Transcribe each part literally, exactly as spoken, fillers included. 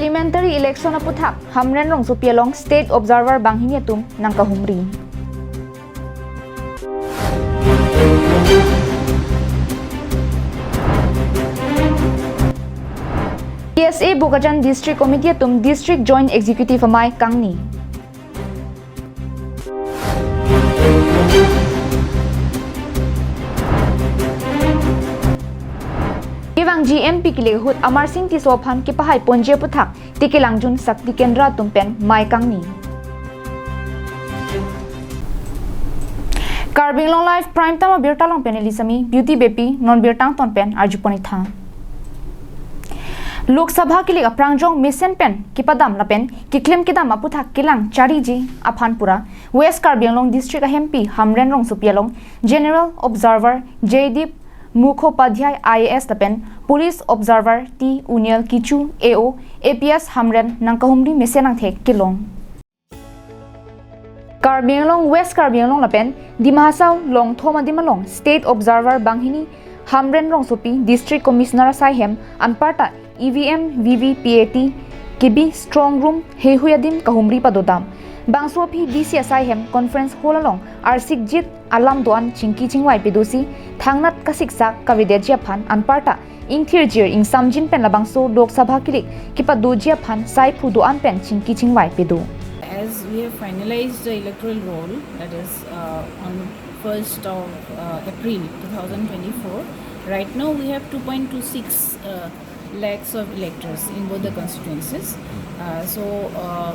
Parliamentary election aputhak Hamren Rongsopi along state observer banghini atum nangkahumri. K S A Bokajan District Committee atum District Joint Executive amei kangni. Kevangji M P kilik ahut Amarsing Tisso aphan kepahai ponji aputhak Tekelangjun Shakti Kendra atum pen mei kangni. Karbi Anglong Live Prime Time abirta along pen neli Sami Beauty Beypi, non birta angton pen arjupon-ik tha. Lok Sabha kilik aphrang jong mesen pen kepadam lapen keklem kedam aputhak kelang chariji aphan pura West Karbi Anglong District ahempi Hamren Rongsopi along General Observer Jaideep Mukhopadhyay I A S lapen Police Observer T Uniel Kichu A O, A P S Hamren nangkahumri mesen angthek kelong. Karbi Anglong, West Karbi Anglong lapen Dima Hasao longthom adim along State Observer banghini Hamren Rongsopi, District Commissioner asai hem anparta E V M, V V P A T, K B Strong Room heihui adim kahumri padodam. Bangso aphi D C asai hem Conference Hall along arsikjit alam do-an chingki chingvai padosi thangnat kasiksak kavedetji aphan anparta ingthirjir ingsamjin pen labangso Lok Sabha kilik kepadoji aphan saiphu do-an pen chingki chingvai pado. As we have finalized the electoral roll, that is, uh, on first of, uh, April two thousand twenty-four, right now we have two point two six, uh, lakhs of electors in both the constituencies. Uh, so, uh,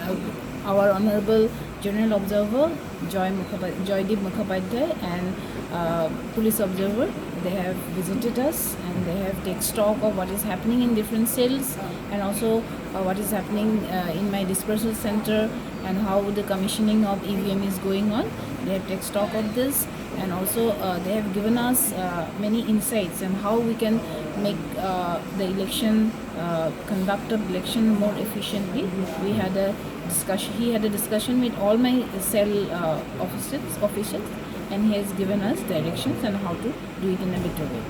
uh, our Honorable General Observer Joy Mukhopa-, Joydeep Mukhopadhyay and, uh, police observer, they have visited us and they have take stock of what is happening in different cells and also, uh, what is happening, uh, in my dispersal center and how the commissioning of E V M is going on. They have take stock of this and also, uh, they have given us, uh, many insights on how we can make, uh, the election, uh, conduct of election more efficiently. We had a discussion, he had a discussion with all my cell, uh, officers, officials, and he has given us directions on how to do it in a better way.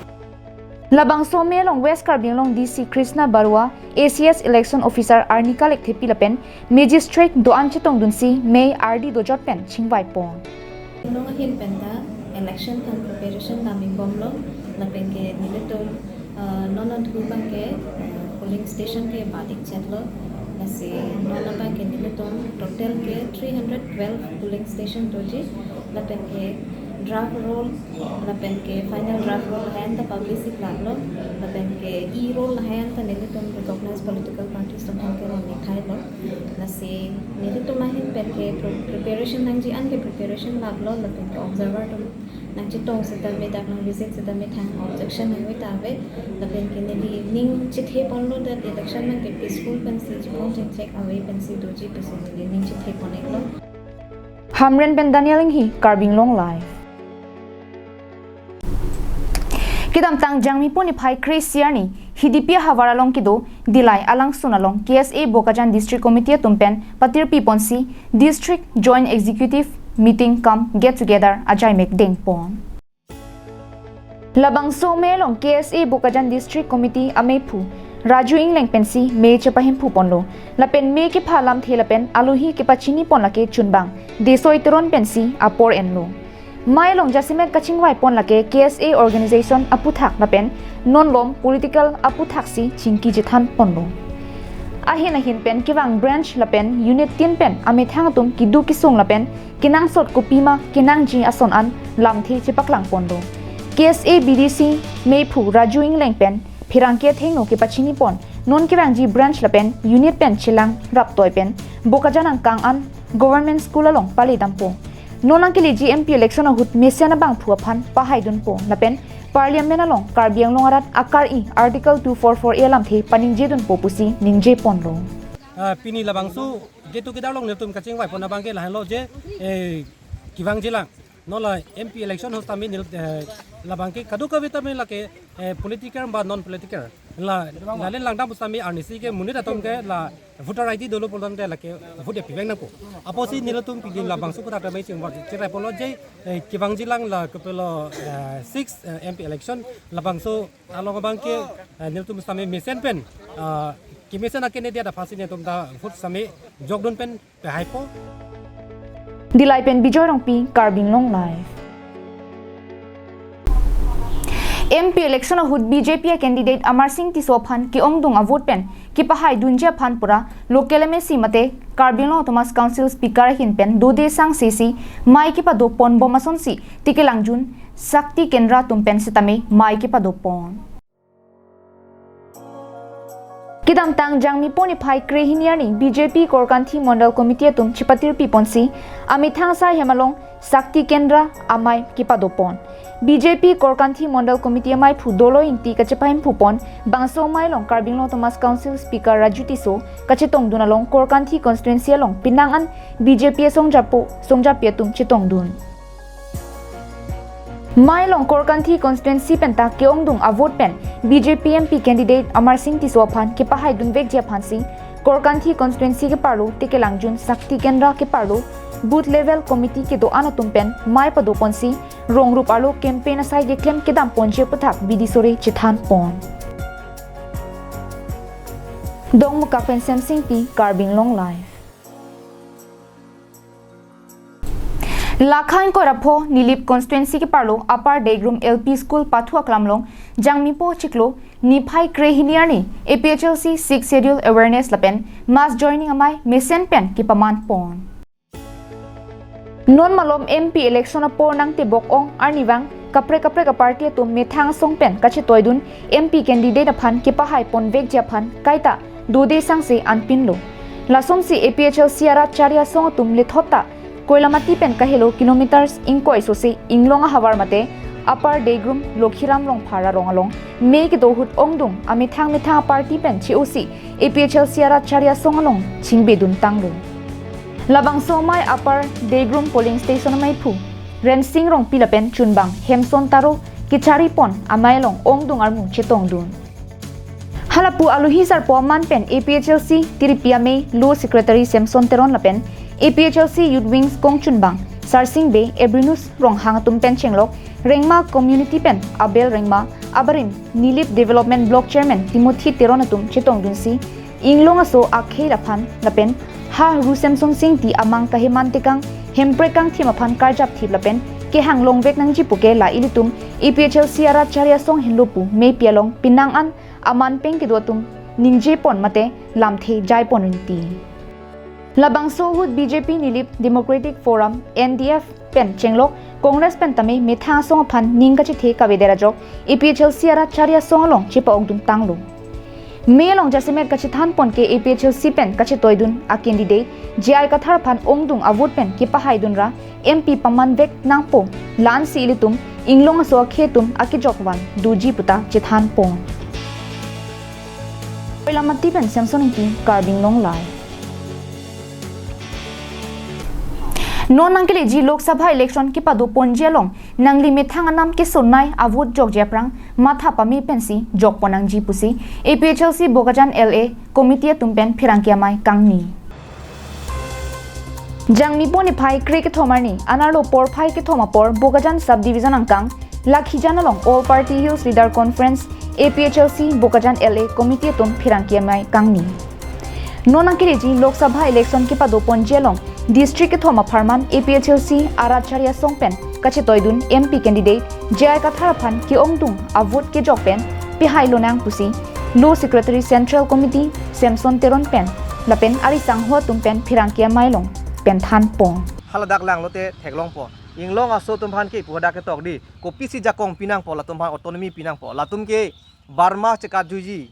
Labangso amei along West Karbi Anglong D C Krishna Barua, A C S Election Officer Arnika Lekthepi lapen Magistrate do-an chetongdunsi mei ardi dojot pen chingvaipon. Non ahin penta election aphan preparation dam-ik bomlo, lapen ke nelitum, uh, non adhu abang ke, uh, polling station ke bat-ik chetlo. Lasi non abang ke nelitum total ke three hundred twelve polling station doji, lapen ke draft roll, lapen ke final draft roll lahai anta publish-ik laklo, lapen ke e-roll lahai anta nelitum recognized political parties atum aphan ke ron-ik thailo. Lasi nelitum ahin pen ke pro-, preparation nangji an ke preparation laklo, lapen ke observer atum nangchetong setame, dak nang visit setame thang objection nangve ta ave, lapen ke neli ning chethe ponlo, that election abang ke peaceful pensi, chepon chengchek ave pensi doji pusi neli ning chethe pon-iklo. Hamren pen Daniel Inghi, Karbi Anglong Live. Kedamtang Jangmipo niphai kre-isi arni, Hidipi ahavar along kedo Dillai alangsun along K S A Bokajan District Committee atum pen patirpi ponsi District Joint Executive Meeting cum Get Together ajaimek dengpon. Labangso amei along K S A Bokajan District Committee ameiphu Raju Ingleng pensi mei chepahemphu ponlo. Lapen mei kepha alamthe lapen alohi kepachini pon lake chunbang Desoi Teron pensi apor enlo. Mei along jasemet kachingvai pon lake K S A organization aputhak lapen non malom political aputhak si chingki chethan ponlo. Ahin ahin pen kevang branch lapen unit tin pen amethang atum keduk kesung lapen kenangsot kopima kenangji ason an lamthe chepaklang ponlo. K S A B D C meiphu Raju Ingleng pen pherangke athengno kepachini pon, non kevangji branch lapen unit pen chelang raptoi pen Bokajan angkang an Government School along pale dampo. Non nangkeleji M P election ahut mesen abangphu aphan pahai dunpo lapen Parliament along Karbi Anglong arat akar-i Article two four four A alamthe paningje dunpo pusi ningje ponlo. Ah, pini labangso get together along nelitum kachingvai pon abang ke lahenlo je, eh, kevangjilang. Non la M P election ahut tame neli, eh, labang ke kadokave tame lake, eh, political ba non political. La, la le langdam pu tame arnisi ke monit atum ke la voter I D dolo pulote lake vote pivek nangpo. Apotsi nelitum pini labangso aputhak tame chingvai cherai ponlo je, eh, kevangjilang la kopilo, eh, six, eh, M P election labangso along abang ke, eh, nelitum tame mesen pen, ah, Kemesen a-candidate aphansi netum ta vote same jokdun pen pehaipo. Dillai pen Bijoy Rongpi, Karbi Anglong Live. M P election ahut B J P a-candidate Amarsing Tisso aphan ke-ongdung a-vote pen kepahaidunji aphan pura local M A C mate Karbi Anglong Autonomous Council Speaker ahin pen dode sangse si mei kepado ponbom asonsi tikelangjun Shakti Kendra atum pen setame mei kepado pon. Kedamtang Jangmi po niphai krehini arni B J P Korkanthi Mondal Committee atum chepatirpi ponsi amethang asai hem along Shakti Kendra amei kepado pon. B J P Korkanthi Mondal Committee ameiphu Dolo Ingti kachepahemphu pon bangso mei along Karbi Anglong Autonomous Council Speaker Raju Tisso kachetongdun along Korkanthi constituency along penang an B J P asongjapo songjapi atum chetongdun. Mei along Korkanthi constituency pen ta ke-ongdung a-vote pen B J P M P candidate Amarsing Tisso aphan kepahaidunvekji aphansi Korkanthi constituency keparlo tikelangjun Shakti Kendra keparlo booth level committee kedo-an atum pen mei pado ponsi rong rup arlo campaign asai keklem kedam ponji aputhak bidi sore chethan pon. Dongmukak pen Semsing Ingti, Karbi Anglong Live. Lakha ingkoi ra pho Nilip constituency keparlo Upper Degrum L P School pathu aklam along Jangmi po chiklo niphai krehini arni A P H L C Sixth Schedule awareness lapen mass joining amei mesen pen kepaman pon. Non malom M P election apor nangtebok ong arnivang kaprek kaprek a-party atum methang asong pen kachetoidun M P candidate aphan kepahai ponvekji aphan kaita dode sangse anpinlo. Lasonsi A P H L C arat chari asong atum lethot ta Koilamati pen kahelo kilometers ingkoi sose Inglong ahavar mate Upper Degrum Lokhiram Rongphar arong along mei kedo ahut ongdung amethang methang a-party pen che-osi A P H L C arat chari asong along chingbedun tanglo. Labangso amei Upper Degrum polling station ameiphu Rensing Rongpi lapen chunbang Hemson Taro kechari pon amei along ongdung armu chetongdun. Halapu alohi sarpo aman pen A P H L C tiripi amei Law Secretary Semson Teron lapen A P H L C Youth Wings kongchunbang Sarsing Bey, Ebrinus Ronghang atum pen chenglok Rengma community pen Abel Rengma, abarim Nilip Development Block Chairman Timothy Teron atum chetongdunsi Inglong aso akhei aphan lapen ha Ru Semson Sing Ingti amang kaheman tekang Hemprekang thim aphan karjap thip lapen kehang longvek nangji puke la ilitum A P H L C arat chari asong henlo pu meipi along penang an aman pen kedo atum ningje pon mate lamthe jai pon rinti. Labangso ahut B J P Nilip Democratic Forum, N D F, pen chenglok Congress pen tame methang asong aphan ning kachethe kavedet ajok A P H L C arat chari asong along chepa-okdun tanglo. Mei along jasemet kachethan pon ke A P H L C pen kachetoidun a-candidate J I Kathar aphan ongdung a-vote pen kepahaidun ra M P pamanvek nangpo, la-ansi ilitum Inglong aso akhei atum akejok van doji puta chethan pon. Koilamati pen Semson Ingti, Karbi Anglong Live. Non nangkeleji Lok Sabha election kepado ponji along nangli methang anam kesonei a-vote jokji aphrang matha pame pensi jok pon nangji pusi A P H L C Bokajan L A committee atum pen pherangke amei kangni. Jangmi po niphai kre kethom arni, anerlo porphai kethom apor Bokajan Sub Division angkang Lakhijan along All Party Hills Leader Conference, A P H L C Bokajan L A committee atum pherangke amei kangni. Non nangkeleji Lok Sabha election kepado ponji along district kethom apharman A P H L C arat chari asong pen kachetoidun M P candidate J I Kathar aphan ke-ongdung a-vote kejok pen pehai lonang pusi Law Secretary Central Committee Semson Teron pen lapen ari sangho atum pen pherangke amei along pen than pon. Haladak langlote theklongpo. Inglong aso atum aphan ke pu hadak ketok di. Kopisi jakong pinangpo, latum aphan autonomy pinangpo. Latum ke Burma chekatjuiji,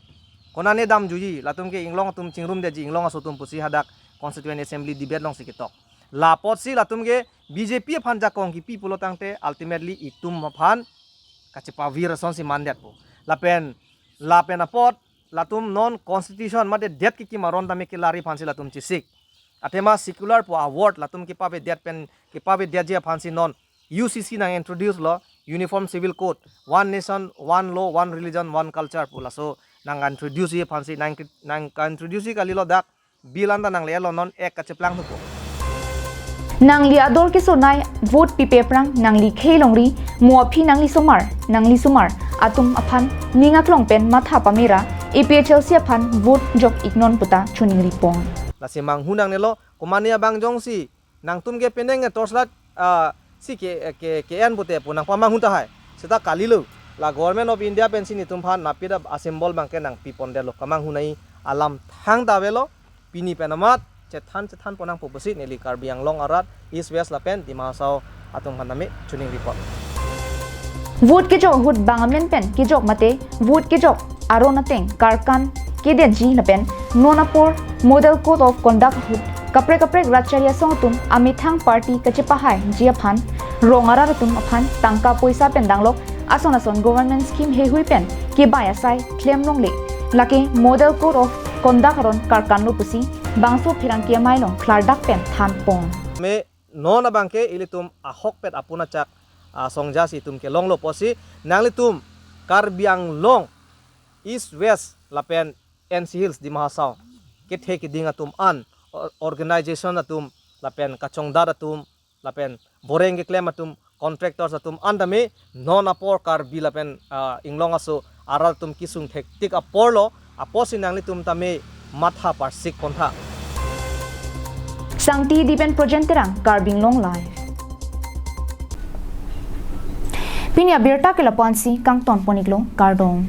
konane damjuiji, latum ke Inglong atum chingrumdetji, Inglong aso atum pusi hadak Constituent Assembly debate alongsi ketok. La apotsi latum ke B J P aphan jakong kipi pulo tangte ultimately itum aphan kachepavir asonsi mandetpo. Lapen, lapen apot latum non constitution mate det kekim aron tame kelari aphansi latum chesik. Athema secular pu a-word latum kepavedet pen, kepavedetji aphansi non U C C nang-introduce lo Uniform Civil Code, One Nation, One Law, One Religion, One Culture pu laso nang-introduce ji aphansi nang, nang-introduce ji kalilo, dak bill anta nangle-etlo, non ek kacheplang thupo. Nangli ador kesonei vote pipe aphrang nangli khei longri, mo aphi nangli somar, nangli somar atum aphan ning aklong pen matha pamera, APHLC aphan vote jok iknon puta choningri pon. Lasi manghu nangnelo, komane abang jongsi nangtum ke penang e torchlight, ah, si ke, ke, ke-en pute pu nangpamanghu tahai. Seta kalilo. La Government of India pensi netum aphan napida a-symbol abangke nangpi pondetlo, kamanghu nangji alam thangta avelo. Pini pen amat chethan chethan pon nangpo pusi neli Karbi Anglong arat East West lapen Dima Hasao atum aphan tame choningri pon. Vote kejok ahut bang amen pen kejok mate vote kejok aron ateng karkan kedetji lapen non apor Model Code of Conduct ahut kaprek kaprek ratchari asong atum amethang party kachepahaiji aphan rong arat atum aphan tangka poisa pen danglok ason ason government scheme heihui pen kebai asai klem longle. Lake Model Code of Conduct aron karkanlo pusi bangso pherangke amei along klardak pen than pon. Me non abangke ilitum ahokpet apun achak, ah, songja si itum kelonglo pusi nanglitum Karbi Anglong East West lapen N C Hills Dima Hasao kethe keding atum an, or-, organization atum lapen kachongdat atum lapen boreng keklem atum, contractors atum an tame non apor Karbi lapen, ah, Inglong aso arat atum kesung thektik aporlo, apotsi nanglitum tame matha parsik pontha. Sangti Dipen Projen Terang, Karbi Anglong Live. Pini abirta ke lapu-ansi kangton pon-iklo, kardom.